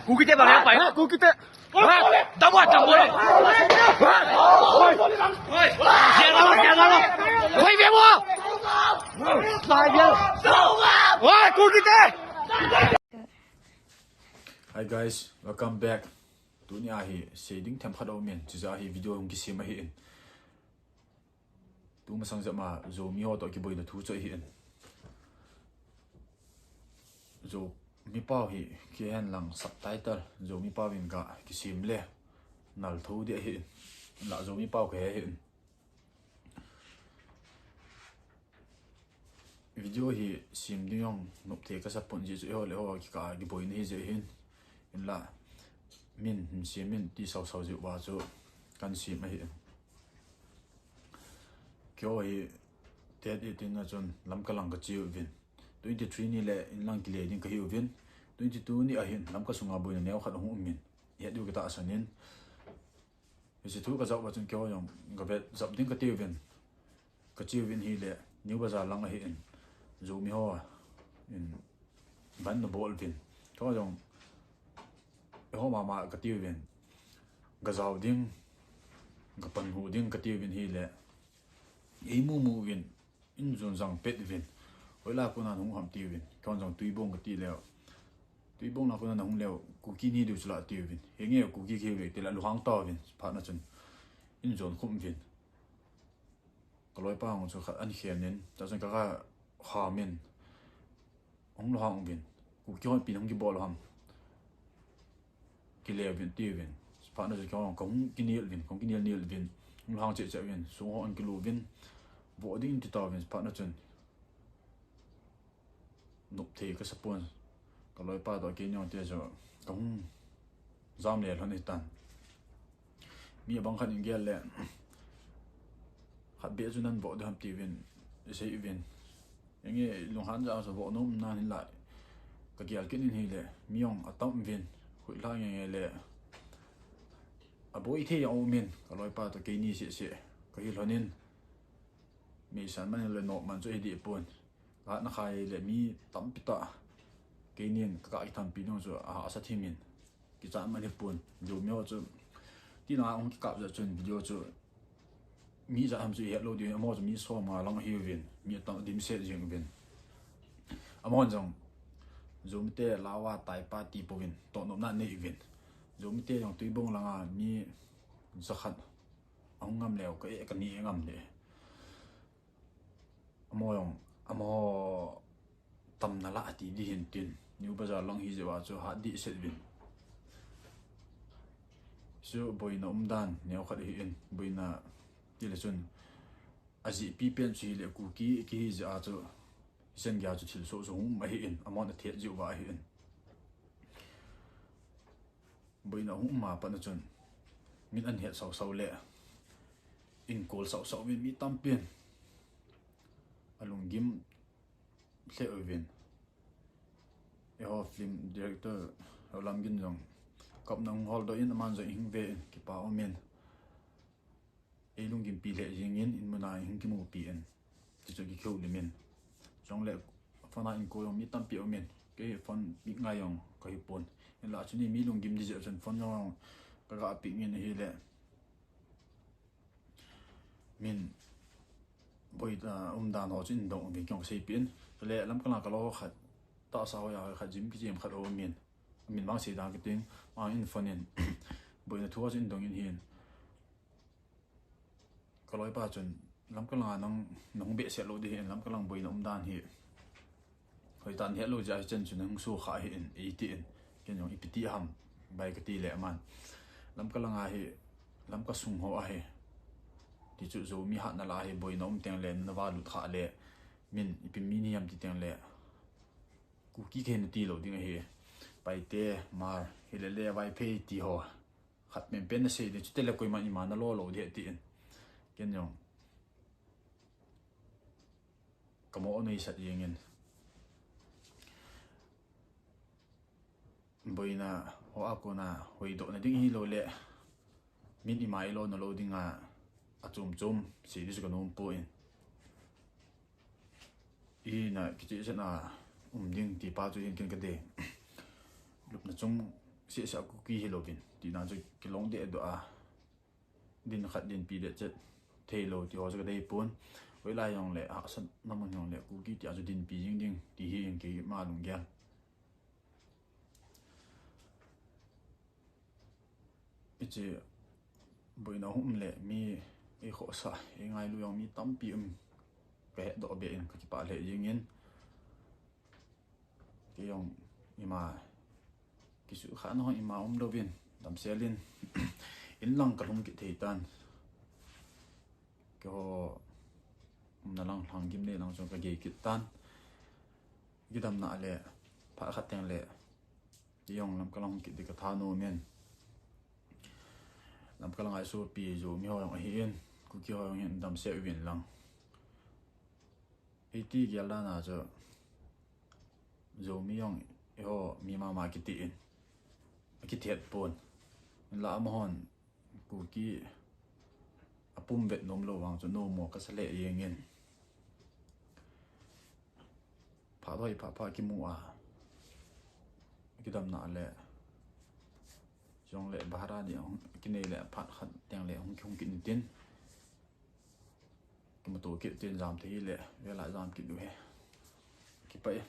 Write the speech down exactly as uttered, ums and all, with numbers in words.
Kuki te bang ya pai. Kuki te. Dam wa, dam wa. Oi. Dia dam wa, dia dam wa. Koi be wa. Oi, Kuki te. Hi guys, welcome back. Tuni a hi sei ding themkhat aumin, chuche a hi video hung kisem ahin. Tumasang jep a Zomi ho toh kiboina thu chu ahin. Zomi pau hi kihen lang subtitle Zomi pau in ga kisem le nal tho ding ahin. La Zomi pau kahe ahin. Video hi sem ding jong nop thei kasa pon, ajeh chu eiho le eiho kikah a kiboina ahi jeh hin. Hinla min hin sem in ti sau sau jeh uva chu kan sem ahi. Keiho hi tet eighteen na chun Lamka lang kache uvin. Twenty three ni le inlang kile ding kahi uvin. Twenty two ni ahin Lamka sunga boina neokhat ahung umin, ihet diu katahsan in. Hiche thu kajah uva chun keiho jong gavet jap ding kati uvin. Kache uvin hile New Bazaar lang ahin, Zomi ho in ban ana bol uvin. Keiho jong eiho mama kati uvin. Gajao ding, gapan hu ding kati uvin hile, eimu mu uvin, in jon jang pet uvin. Hoilai a kona nahung ham ti uvin. Keiho jong Tuibong kati leu, Tuibong lah a kona nahung leu Kuki nahi diu chu la ti uvin. Henge Kuki kahiuve tile alunghang tauvin. Phat na chun in jon khum uvin. Kaloipa jong chu khat ana khen in, chuchun kaga kham in, hung lunghang uvin. Kuki hon ipi hung kibol ham, kile uvin ti uvin. Phat na chun keiho kahung kinel uvin, kahung kinel nel uvin. Hung lunghang cheh cheh uvin, sung ho ana kilu uvin. Vo ding in ti tauvin, phat na chun nop thei kasa pon. Kaloipa toh keini jong ti chu kahung jam le lhon ahitan. Mi abang khat in gel le, khat beh chu nan vo ding ham ti uvin, isei uvin. Henge lunghan jeh a chu vo nom nan hinlah kagel kit in hile, mi jong atam uvin, huilha nge nge le, aboi thei jong aumin, kaloipa toh keini seh seh kahi lhon in. Meisan man le nop man chu hidih pon. Kahatna khai le mi tampi tah, keinin kagah kithampi ding chu ahahsa thim in, kichat man hipon. Zomi ho chu tina hung kikap jeh chun video chu mi ijat ham chu ihet lou diu, amaho chu mi som nga lang ahiuvin, mi atam dimset jeng uvin. Amahon jong Zomite laoa taipa ti pouvin, tohnopna anei uvin. Zomite jong Tuibong langa mi jakhat ahung ngam leu, ka eh kani ngam le. Amaho jong, amaho tamna lah ati ding hin tin, New Bazaar lang hijeh a chu hat dehset uvin. Chu boina umdan neokhat ahin, boina tile chun ajehpipen chu hile Kuki kihi jeh a chu, hichan geiya chu thilsoh chu hung um ahin, amahon athet jeh uva ahin. Boina hung um a pat na chun min ahet sausau le, inkol sausau uvin mi tampin alunggim lheh uvin. Eiho film director Lamgin jong kapna hung holdoh in, aman jong ihung ve in, kipa umin. Eilunggimpi lheh jengin, in muna ihung kimupi in, tichu kikihoulim in. Chule phone a inkol jong mi tampi aumin, kei phone pick ngai jong kahipon. Hinlah chuni mi lunggim ding jeh chun phone jong kaga pick in ahile, min boina umdan ho chu indong uvin, kei jong kaseipeh in. Chule Lamka langa kaloi khat, tahsa hoiya khat, gym kichem khat aumin, amin vang sei dang kiting, aman in phone in, boina thu ho chu indong in ahin. Kaloipa chun, Lamka langa nang, nahung behseh lou ding ahin, Lamka lang boina umdan hi hoitah nahet lou jeh a hichan chu nahung sukha ahin, eitin. Ken jong ipi ti ham, bai kati le aman, Lamka langa hi, Lamka sung ho ahi, tichu Zomi hatna lah a hi boina um tengle nava lut kha le, min ipi mi nahim ti tengle, Kuki kahi nati lou ding ahi. Paite, Hmar, hile le Vaiphei ti ho, khat penpen nasei ding, chutile koiman ima nalo lou ding ahi tin. Ken jong kamo nuisat jengin, boina hoa kona hoidohna ding hilou le, min ima ilo nalou dinga achom chom sei ding chu kanom poi. Ina kichehsetna um ding tipa chu hin ken kadei. Chung seh seh a Kuki hilouvin, tina chu kilong deh doh a, din khat dinpi deh chet theilou ti ho chu kadei pon. Hoilai jongle, hahsatna mun jongle, Kuki tia chu dinpi jing ding, ti hi kei ma lunggel. Hiche boina hung um le mi eikhohsah, eingailu jong mi tampi um, kahetdoh beh in kakipah lheh jingin. Kei jong ima kisuhkhahna ho ima umlouvin, damsel in, in lang kalhung kit thei tan. Keiho umna lang, Lhanggimnei lang chu kagei kit tan. Kidamna le, phat khat tengle, kei jong Lamka lang kit ding kathanom in. Lamka langa isopi Zomi ho jong ahin, Kuki ho jong hin damsel uvin lang. Eiti gel dan a chu, Zomi jong eiho mi mama kiti in, akithet pon. Hinla amahon Kuki apum vet nomlou vang chu nomo kasa lheh jengin. Phat hoi phat pha kimu a, kidamna le, jongle bhara ni kinei le phat khat tengle hung kihung kit intin, kimuto kit tin jam thei le, vela jam kit diu ahi. Kipah e.